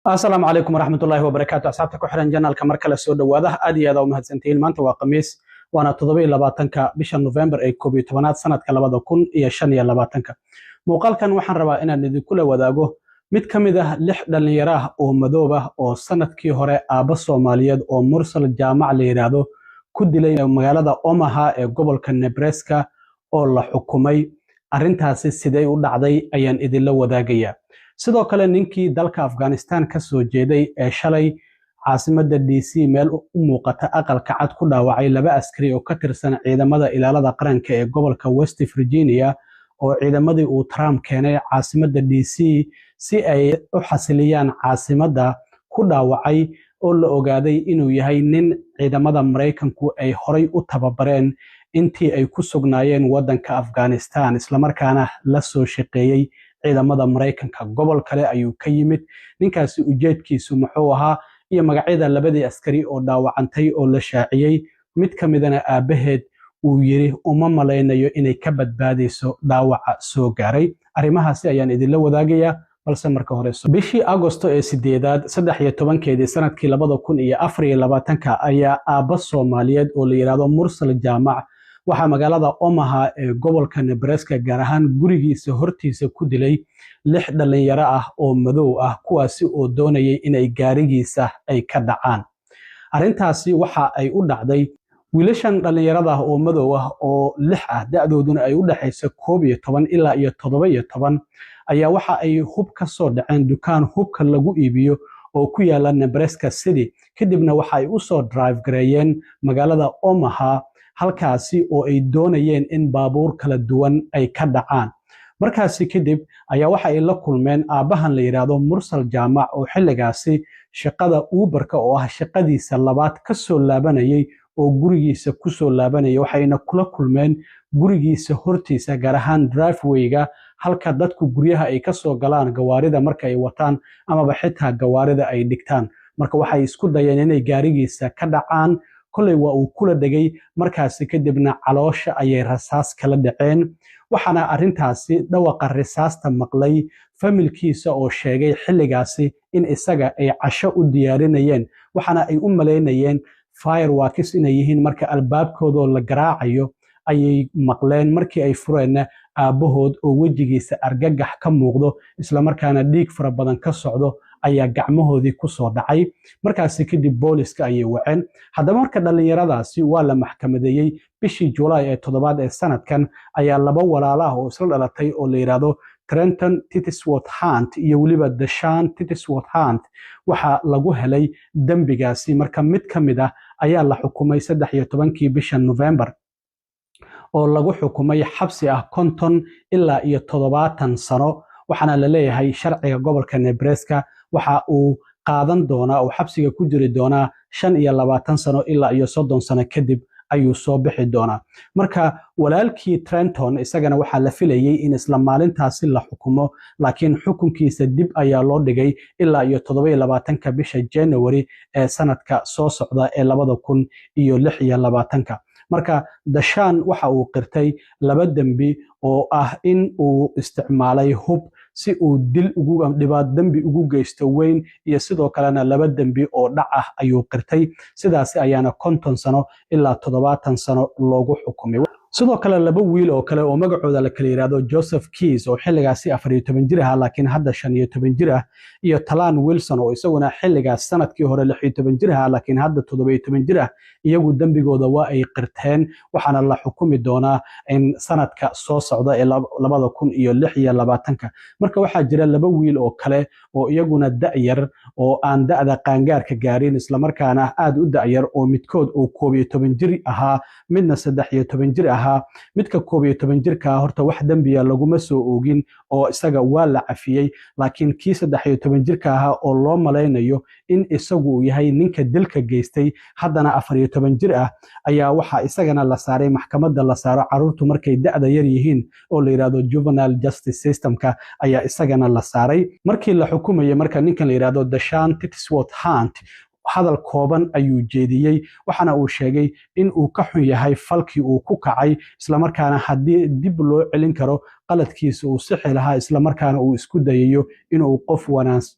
Asalaamu calaykum waraxmatullaahi wabarakaatu. Asxaabta ku xiran channelka, mar kale soo dhowaada. Aad iyo aad u mahadsantihiin. Maanta waa Khamiis, waana 27-ka bisha November ee 11aad, sanadka 2025-ka. Muuqaalkan waxaan rabaa inaan idinkula wadaago mid ka mid ah lix dhallinyaro ah oo madoob ah oo sanadkii hore aabba Soomaaliyeed oo Mursal Jaamac la yidhaahdo ku dilay magaalada Omaha ee gobolka Nebraska oo la xukumay. Arrintaasi sidee u dhacday ayaan idinla wadaagayaa. Sidoo kale, ninkii dalka Afghanistan ka soo jeeday ee shalay caasimadda DC meel u muuqata Aqalka Cad ku dhaawacay laba askari oo ka tirsan ciidamada ilaalada qaranka ee gobolka West Virginia, oo ciidamadii uu Trump keenay caasimadda DC si ay u xasiliyaan caasimadda ku dhaawacay, oo la ogaaday inuu yahay nin ciidamada Maraykanku ay horay u tababareen intii ay ku sugnaayeen waddanka Afghanistan, islamarkaana la soo shaqeeyey ciidamada Maraykanka, gobol kale ayuu ka yimid. Ninkaasi ujeedkiisu muxuu ahaa, iyo magacyada labadii askari oo dhaawacantay oo la shaaciyey, mid ka midana aabbaheed uu yiri uma malaynayo inay ka badbaadayso dhaawaca soo gaaray? Arrimahaasi ayaan idinla wadaagayaa. Balse marka hore, bishii Agosto ee 8aad 13-keedii, sanadkii 2024-ka, ayaa aabba Soomaaliyeed oo la yidhaahdo Mursal Jaamac waxaa magaalada Omaha ee gobolka Nebraska, gaar ahaan gurigiisa hortiisa, ku dilay lix dhallinyaro ah oo madow ah, kuwaasi oo doonayay inay gaarigiisa ay ka dhacaan. Arrintaasi waxa ay u dhacday wiilashan dhallinyarada ah oo madow ah oo lix ah, da'dooduna ay u dhexayso 11 ilaa iyo 17, ayaa waxa ay hub ka soo dhaceen dukaan hubka lagu iibiyo oo ku yaala Nebraska City. Kadibna waxa ay u soo drive gareeyeen magaalada Omaha, halkaasi oo ay doonayeen in baabuur kala duwan ay ka dhacaan. Markaasi kadib ayaa waxa ay la kulmeen aabbahan la yidhaahdo Mursal Jaamac, oo xilligaasi shaqada Uberka, oo ah shaqadiisa labaad, ka soo laabanayay oo gurigiisa kusoo laabanayay. Waxayna kula kulmeen gurigiisa hortiisa, gaar ahaan drivewayga, halka dadku guryaha ay kasoo galaan gawaarida marka ay wataan amaba xitaa gawaarida ay dhigtaan. Marka waxay isku dayeen inay gaarigiisa ka dhacaan. Kolley waa uu kula dhegay. Markaasi kadibna caloosha ayay rasaas kala dhaceen. Waxaana arrintaasi dhawaqa risaasta maqlay familkiisa, oo sheegay xilligaasi in isaga ay casho u diyaarinayeen, waxaana ay u malaynayeen fireworks inay yihiin. Marka albaabkoodoo la garaacayo ayay maqleen. Markii ay fureenna, aabbahood oo wejigiisa argagax ka muuqdo, islamarkaana dhiig fara badan ka socdo, ayaa gacmahoodii kusoo dhacay. Markaasi kadib booliska ayay waceen. Haddaba marka dhallinyaradaasi waa la maxkamadeeyey bishii Julaay ee 7aad ee sanadkan. Ayaa laba walaalo ah oo isla dhalatay oo la yidhaahdo Trenton Tittsworth Hunt iyo weliba Dashan Tittsworth Hunt waxaa lagu helay dembigaasi. Marka mid ka mid ah ayaa la xukumay 13-kii bisha November, oo lagu xukumay xabsi ah 50 ilaa iyo 70 sano. Waxaana la leeyahay sharciga gobolka Nebraska waxa uu qaadan doonaa oo xabsiga ku jiri doonaa 25 sano ilaa iyo 30 sano, kadib ayuu soo bixi doonaa. Marka walaalkii Trenton isagana waxaa la filayey in isla maalintaasi la xukumo, laakiin xukunkiisa dib ayaa loo dhigay ilaa iyo 27-ka bisha January ee sanadka soo socda ee 2026-ka. Marka Dashaan waxa uu qirtay laba dembi oo ah in uu isticmaalay hub si uu dil ugu dhibaat dembi ugu geysto weyn, iyo sidoo kalena laba dembi oo dhac ah ayuu qirtay. Sidaasi ayaana 50 sano ilaa 70 sano loogu xukumay. Sidoo kale, laba wiil oo kale oo magacooda la kala yidhaahdo Joseph Keys, oo xilligaasi 14 jir ah laakiin hadda 15 jir ah, iyo Talan Wilson, oo isaguna xilligaas sanadkii hore 16 jir ah laakiin hadda 17 jir ah, iyagu dembigooda waa ay qirteen, waxaana la xukumi doonaa in sanadka soo socda ee 2026-ka. Marka waxaa jira laba wiil oo kale oo iyaguna da'yar, oo aan da'da qaangaarka gaarin, islamarkaana aad u da'yar, oo midkood uu 11 jir ahaa, midna 13 jir ahaa. Midka 11 jirka horta wax dembiya laguma soo oogin oo isaga waa la cafiyey, laakiin kii 13 jirka ahaa, oo loo malaynayo in isagu uu yahay ninka dilka geystay, haddana 14 jir ah, ayaa waxaa isagana la saaray maxkamadda la saaro caruurtu markay da'da yar yihiin oo la yidhahdo juvenile justice systemka ayaa isagana la saaray. Markii la xukumayay marka ninkan la yidhahdo Dashan Tittsworth Hunt, hadal kooban ayuu jeediyey, waxaana uu sheegay in uu ka xun yahay falkii uu ku kacay, islamarkaana haddii dib loo celin karo Qaladkiisa uu sixi lahaa, islamarkaana uu isku dayayo inuu qof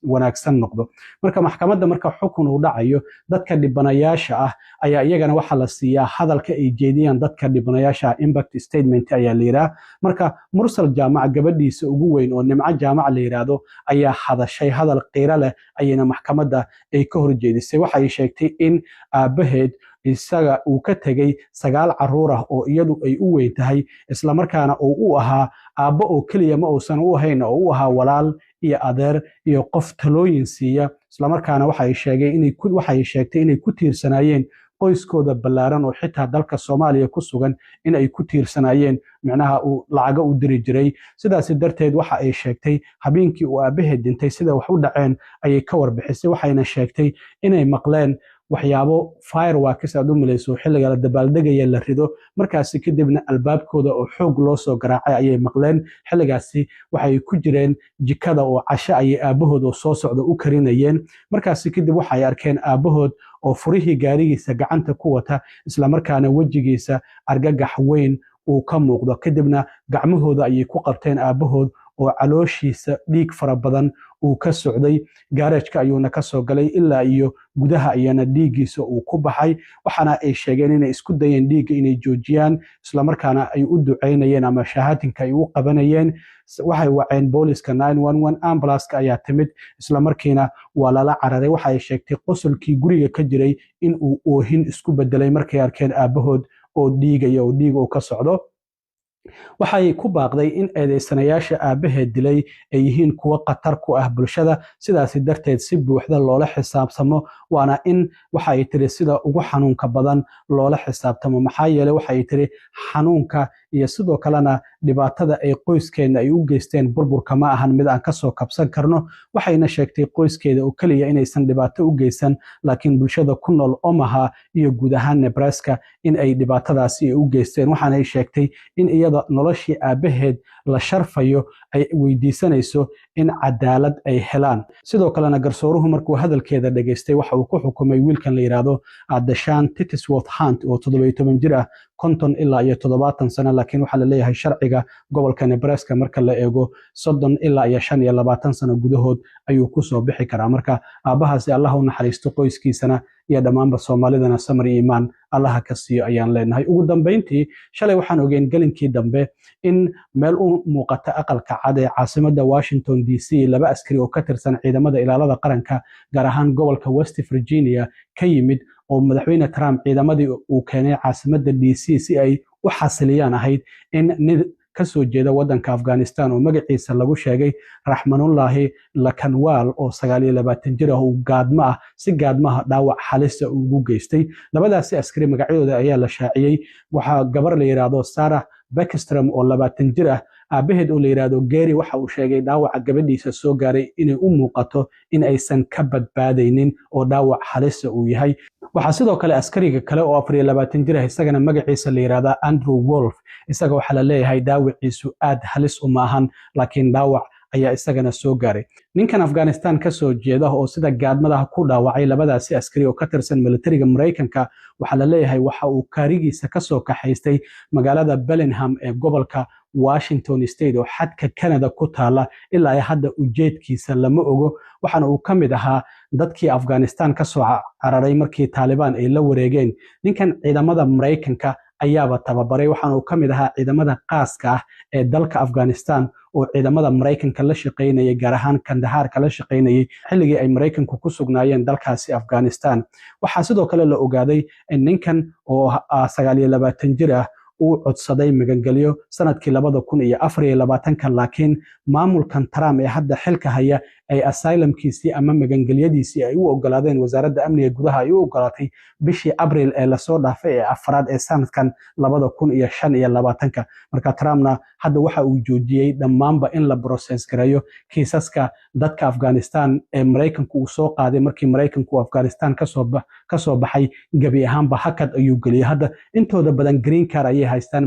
wanaagsan noqdo. Marka maxkamadda, marka xukun uu dhacayo, dadka dhibanayaasha ah ayaa iyagana waxaa la siiyaa hadalka ay jeediyaan dadka dhibanayaasha ah, impact statement ayaa la yidhaha. Marka Mursal Jaamac gabadhiisa ugu weyn oo Nimco Jaamac la yidhaahdo ayaa hadashay. Hadal qiiro leh ayayna maxkamadda ay ka horjeedisay. Waxay sheegtay in aabbaheed isaga uu ka tegey 9 caruur ah oo iyadu ay u weyn tahay, islamarkaana uu u ahaa aabbo oo keliya ma uusan u ahayn, oo u ahaa walaal iyo adeer iyo qof talooyin siiya. Islamarkaana waxay sheegtay inay ku tiirsanaayeen qoyskooda ballaaran oo xitaa dalka Soomaaliya ku sugan, in ay ku tiirsanaayeen, micnaha uu lacago u diri jiray. Sidaasi darteed waxa ay sheegtay habeenkii uu aabbaheed dhintay sida wax u dhaceen ayay ka warbixisay. Waxayna sheegtay inay maqleen waxyaabo fireworks aad u malayso xilliga la dabaaldegaya la rido. Markaasi kadibna albaabkooda oo xoog loo soo garaacay ayay maqleen. Xilligaasi waxay ku jireen jikada oo casho ayay aabbahood oo soo socda u karinayeen. Markaasi kadib waxay arkeen aabbahood oo furihii gaarigiisa gacanta ku wata, islamarkaana wejigiisa argagax weyn uu ka muuqdo. Kadibna gacmahooda ayay ku qabteen aabbahood oo calooshiisa dhiig fara badan uu ka socday. Gaarajka ayuuna ka soo galay ilaa iyo gudaha ayaana dhiiggiisa uu ku baxay. Waxaana ay sheegeen inay isku dayeen dhiigga inay joojiyaan, islamarkaana ay u ducaynayeen ama shahaatinka ay u qabanayeen. Waxay waceen booliska 911, ambulance-ka ayaa timid, islamarkiina waa lala cararay. Waxa ay sheegtay qosolkii guriga ka jiray in uu oohin isku bedelay markay arkeen aabbahood oo dhiigaya oo dhiig uu ka socdo. Waxay ku baaqday in eedeysanayaasha aabbaheed dilay ay yihiin kuwo khatar ku ah bulshada, sidaasi darteed si buuxda loola xisaabtamo. Waana in, waxa ay tiri, sida ugu xanuunka badan loola xisaabtamo, maxaa yeelay, waxay tiri, xanuunka iyo sidoo kalena dhibaatada ay qoyskeena ay u geysteen burburka ma ahan mid aan kasoo kabsan karno. Waxayna sheegtay qoyskeeda oo keliya inaysan dhibaato u geysan, laakiin bulshada ku nool Omaha iyo guud ahaan Nebraska in ay dhibaatadaasi u geysteen. Waxaanay sheegtay in iyada noloshii aabbaheed la sharfayo ay weydiisanayso in cadaalad ay helaan. Sidoo kalena garsooruhu markuu hadalkeeda dhageystay waxa uu ku xukumay wiilkan la yidhaahdo Dashaan Titisworth Hunt oo 17 jir ah 50 ilaa iyo 70 sano, laakiin waxaa la leeyahay sharciga gobolka Nebraska marka la eego 30 ilaa iyo 25 sano gudahood ayuu kusoo bixi karaa. Marka aabbahaasi Allah u naxariisto, qoyskiisana iyo dhammaanba Soomaalidana samar iyo iimaan Allaha ka siiyo ayaan leenahay. Ugu dambayntii, shalay waxaan ogeyn gelinkii dambe in meel u muuqata Aqalka Cad ee caasimadda Washington DC laba askari oo ka tirsan ciidamada ilaalada qaranka, gaar ahaan gobolka West Virginia ka yimid, oo madaxweyne Trump ciidamadii uu keenay caasimadda DC si ay u xasiliyaan ahayd, in nin kasoo jeeda wadanka Afghanistan oo magaciisa lagu sheegay Raxmanullaahi Lakanwaal oo 29 jir ah uu gaadmo ah si gaadmaha dhaawac halisa ugu geystay. Labadaasi askari magacyadooda ayaa la shaaciyey. Waxaa gabar la yidhaahdo Sarah Beckstrom oo 20 jir ah. Aabaheed oo la yidhaahdo Gary waxa uu sheegay dhaawaca gabadhiisa soo gaaray inay u muuqato in aysan ka badbaadaynin oo dhaawac halisa uu yahay. Waxaa sidoo kale askariga kale oo 24 jir ah, isagana magaciisa la yidhahdaa Andrew Wolf. Isaga waxaa la leeyahay dhaawaciisu aad halis uma ahan, laakiin dhaawac ayaa isagana soo gaaray. Ninkan Afghanistan ka soo jeeda oo sida gaadmadaha ku dhaawacay labadaasi askari oo ka tirsan militariga Maraykanka waxaa la leeyahay waxa uu kaarigiisa kasoo kaxaystay magaalada Bellingham ee gobolka Washington State oo xadka Canada ku taala. Ilaa hadda ujeedkiisa lama ogo. Waxaana uu ka mid ahaa dadkii Afghanistan kasoo cararay markii Taalibaan ay la wareegeen. Ninkan ciidamada Maraykanka ayaaba tababaray, waxaana uu ka mid ahaa ciidamada qaaska ah ee dalka Afghanistan oo ciidamada Maraykanka la shaqaynayay, gaar ahaan Kandahaarka la shaqaynayay xilligii ay Maraykanku ku sugnaayeen dalkaasi Afghanistan. Waxaa sidoo kale la ogaaday in ninkan oo 29 jir ah uu codsaday magangelyo sanadkii 2024-ka, laakiin maamulkan Trump ee hadda xilka haya ay asylum-kiisii ama magangelyadiisii ay u ogolaadeen, wasaaradda amniga gudaha ay u ogolaatay bishii Abriil ee lasoo dhaafay ee afraad ee sanadkan 2025-ka. Marka Trumpna hadda waxa uu joojiyey dhammaanba in la process gareeyo kiisaska dadka Afghanistan ee Maraykanku uu soo qaaday markii Maraykanku Afghanistan kasoo baxay. Gebi ahaanba hakad ayuu geliyey. Hadda intooda badan green card ayay haystaan.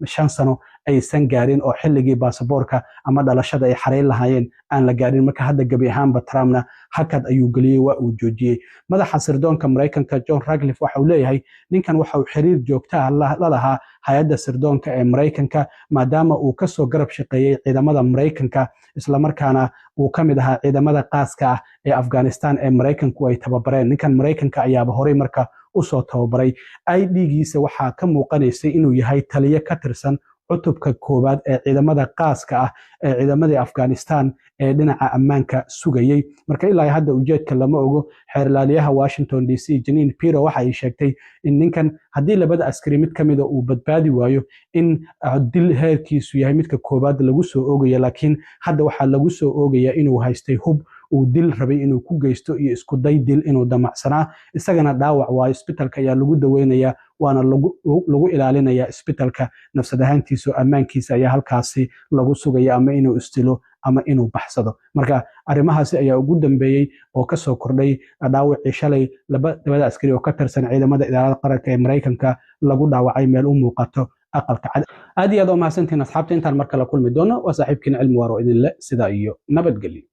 5 sano aysan gaarin oo xilligii baasaboorka ama dhalashada ay xarayn lahaayeen aan la gaarin. Marka hadda gebi ahaanba Trumpna hakad ayuu geliyey, waa uu joojiyey. Madaxa sirdoonka Maraykanka John Ratcliffe waxa uu leeyahay ninkan waxa uu xiriir joogta ah la lahaa hay-adda sirdoonka ee Maraykanka, maadaama uu kasoo garab shaqeeyey ciidamada Maraykanka, islamarkaana uu ka mid ahaa ciidamada qaaska ah ee Afghanistan ee Maraykanku ay tababareen. Ninkan Maraykanka ayaaba horey marka usoo tababaray. ID-giisa waxaa ka muuqanaysay inuu yahay taliye ka tirsan cutubka koowaad ee ciidamada qaaska ah ee ciidamadii Afghanistan ee dhinaca ammaanka sugayey. Marka ilaa hadda ujeedka lama ogo. Xeerlaaliyaha Washington DC Jeanine Pirro waxa ay sheegtay in ninkan haddii labada askari mid ka mida uu badbaadi waayo, in dil heerkiisu yahay midka koowaad lagu soo oogaya, laakiin hadda waxaa lagu soo oogaya inuu haystay hub uu dil rabay inuu ku geysto iyo isku day dil inuu damacsanaa. Isagana dhaawac waayo, isbitalka ayaa lagu daweynayaa, waana lagu ilaalinayaa isbitalka nafsad ahaantiisa oo ammaankiisa ayaa halkaasi lagu sugaya, ama inuu isdilo ama inuu baxsado. Marka arrimahaasi ayaa ugu dambeeyey oo kasoo kordhay dhaawacii shalay labada askari oo ka tirsan ciidamada ilaalada qaranka ee Maraykanka lagu dhaawacay meel u muuqato Aqalka Cad. Aad iyo aad oo mahadsantihiin, asxaabta. Intaan mar kale kulmi doono, waa saaxiibkiin Cilmi Waaro idinle sidaa iyo nabadgelyo.